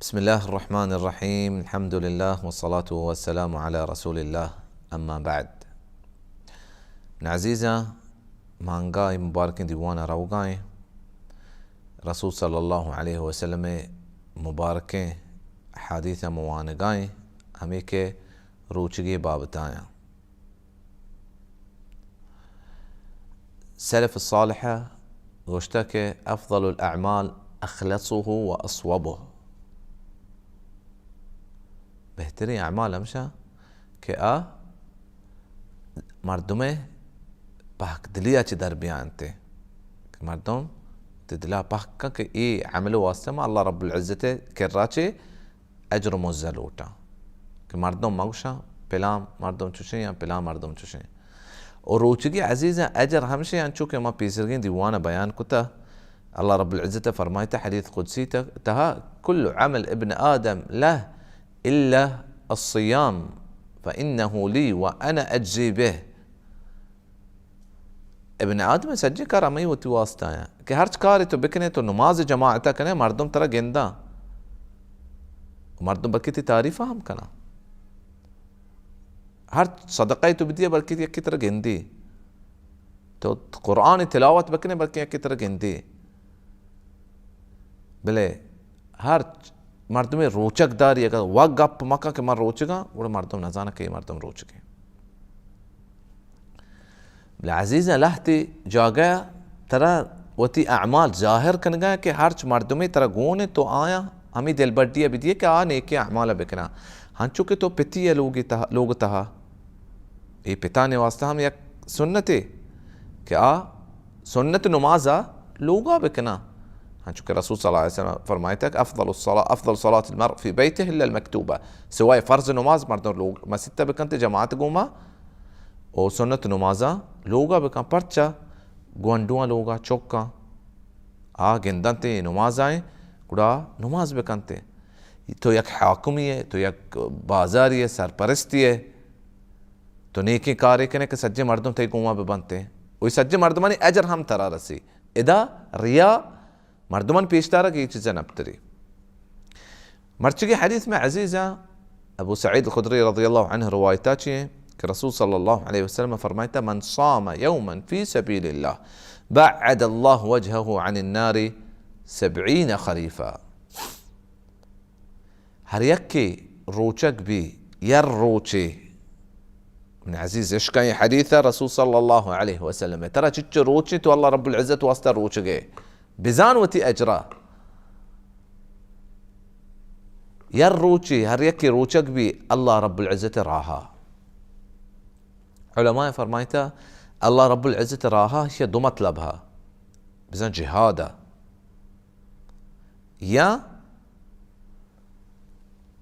بسم الله الرحمن الرحيم. الحمد لله والصلاة والسلام على رسول الله. أما بعد. من عزیزاں، مانگا اے مبارکیں دیوان ءَ روگا ایں۔ رسول صلی اللہ علیہ وسلم ءِ مبارکیں حدیث ءَ موانگا ایں، ہمے کہ روچگی بابت آیاں۔ سلف صالح گوشتہ کہ افضل الاعمال اخلصه واصوبه۔ بہترین اعمال ہمشہ کہ آ مردم پاک دلی ءَ چہ در بیانتے، کہ مردم تی دلا پاک کن کہ اے عمل واسطہ ما اللہ رب العزت کرا چہ اجر و مزہ لوٹاں، کہ مردم مگوشاں پلان مردم چوشیں یا پلان مردم چوشیں۔ و روچگی عزیزاں اجر ہمشیں، انچو کہ ما پیسرگیں دیوان بیان کتا، اللہ رب العزت فرمائتا حدیث قدسی تہا، کل عمل ابن آدم له الا الصيام فانه لي وانا اجزي به۔ ابن آدم ءِ سجیں کار ہمے وتی واسطہ آیاں کہ ہرچ کارے تو بکنے، تو نماز جماعت ءَ کنے، مردم ترا گنداں، مردم بلکہ تی تعریف ہم کناں۔ ہر صدقہ تو بدیے، بلکہ یکی ترا گندی۔ تو قرآن تلاوت بکنے، بلکہ یکی ترا گندی۔ بلے ہر مردمے روچگ داری، اگر وا گپ مکن کہ من روچگاں، گڑا مردم نزانہ کہ اے مردم روچگیں۔ بلے عزیزاں، لہتے جاگہ ترا وتی اعمال ظاہر کنگا کہ ہرچ مردمے ترا گون انت، تو آیاں ہمے دلبڈی ءَ بدیے کہ آ نیکیں اعمال ءَ بکناں۔ ہنچو کہ تو پتی ءِ لوگ تہا، لوگ تہا، اے پتانی واسطہ ہم یک سنتے کہ آ سنت نماز ءَ لوگا بکناں۔ ہنچو کہ رسول صلی اللہ علیہ وسلم فرمائتا کہ افضل الصلاة، افضل صلاة المرء في بيته الا المكتوبة، سوائے فرض نماز مردم لوگ مسیت ءَ بکنت جماعت گوما، او سنت نمازاں لوگا بکن۔ پرچا؟ گونڈواں لوگا چکاں آ گندنت اے نمازائیں، گڑا نماز بکنت۔ تو یک حاکمی ئے، تو یک بازاری ئے، سرپرستی ئے، تو نیکیں کارے کنے کہ سجیں مردم تئی گوما ببنت، و اے سجیں مردمانی اجر ہم ترا رسی۔ ادا ریا مردمان پیش دارگ اے چیز نپتری۔ مرچگی حدیث میں عزیزاں، ابو سعید الخدری رضی اللہ عنہ روایتا چی ہیں کہ رسول صلی اللہ علیہ وسلم فرمائتا، من صام يوما في سبيل الله بعد الله وجهه عن النار سبعين خريفا۔ ہر یکے روچگ بی یر روچے، من عزیز عشقیں حدیث رسول صلی اللہ علیہ وسلم، ترا چچو روچے تو اللہ رب العزت واسطہ روچگے، بزان وتی اجرا۔ یر روچے ہر یکے روچگ بی اللہ رب العزت راہا۔ علماء فرمائتا، اللہ رب العزت راہا یہ دو مطلب ہا، بزان جہادا یا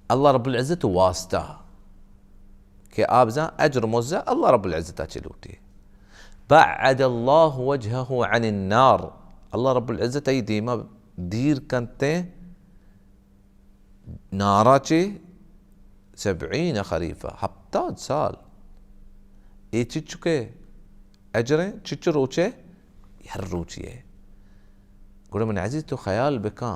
اللہ رب العزت واسطہ کہ آ بزاں اجر مزہ اللہ رب العزت چہ لوٹی۔ بعد اللہ وجهه عن النار، اللہ رب العزت ای دیما دیر کنتے نارا چہ سبعین خریفہ، ہپتاد سال۔ اے چچکے اجریں چچ روچے؟ یر روچی ئے۔ گڑا من عزیز تو خیال بکن،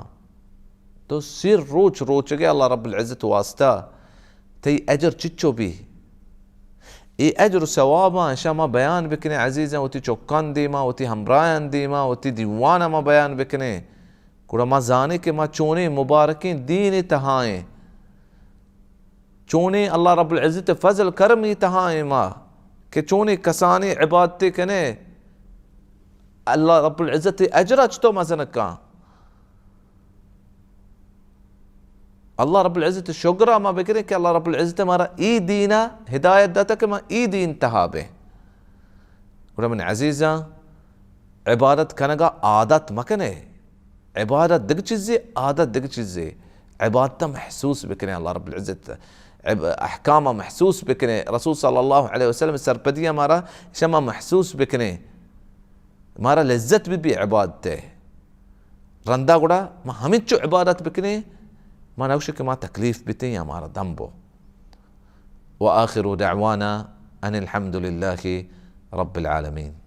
تو سی روچ روچگے اللہ رب العزت واسطہ، تئی اجر چچو بی؟ اے اجر و ثواباں اشاں ما بیان بکنیں عزیزاں، وتی چکان دیما، وتی ہمراہان دیما، وتی دیوانا ما بیان بکنیں۔ گڑا ما زانیں کہ ما چونیں مبارکیں دین تہائیں۔ چونیں اللہ رب العزت فضل کرمی تہا ایں ما کہ چونیں کسانیں عبادتے کنے، اللہ رب العزت اجرا چتو مزن کاں۔ اللہ رب العزت شگرا ما بکریں کہ اللہ رب العزت مارا ای دینا ہدایت داتا کہ ما ای دین تہا بیں۔ گڑا من عزیزاں، عبادت کنگا عادت مکنے۔ عبادت دگہ چیزے، عادت دگہ چیزے۔ عبادت محسوس بکنے اللہ رب العزت، عب-، احکام محسوس بکنے، رسول صلی اللہ علیہ وسلم سرپدی مارا شما محسوس بکنے، مارا لذت بی بی عبادت۔ رندا گڑا ما ہمینچو عبادت بکنے، ما نوش کہ ما تکلیف بیتیں یا مارا دم بو۔ وآخر دعوانا ان الحمد لله رب العالمين۔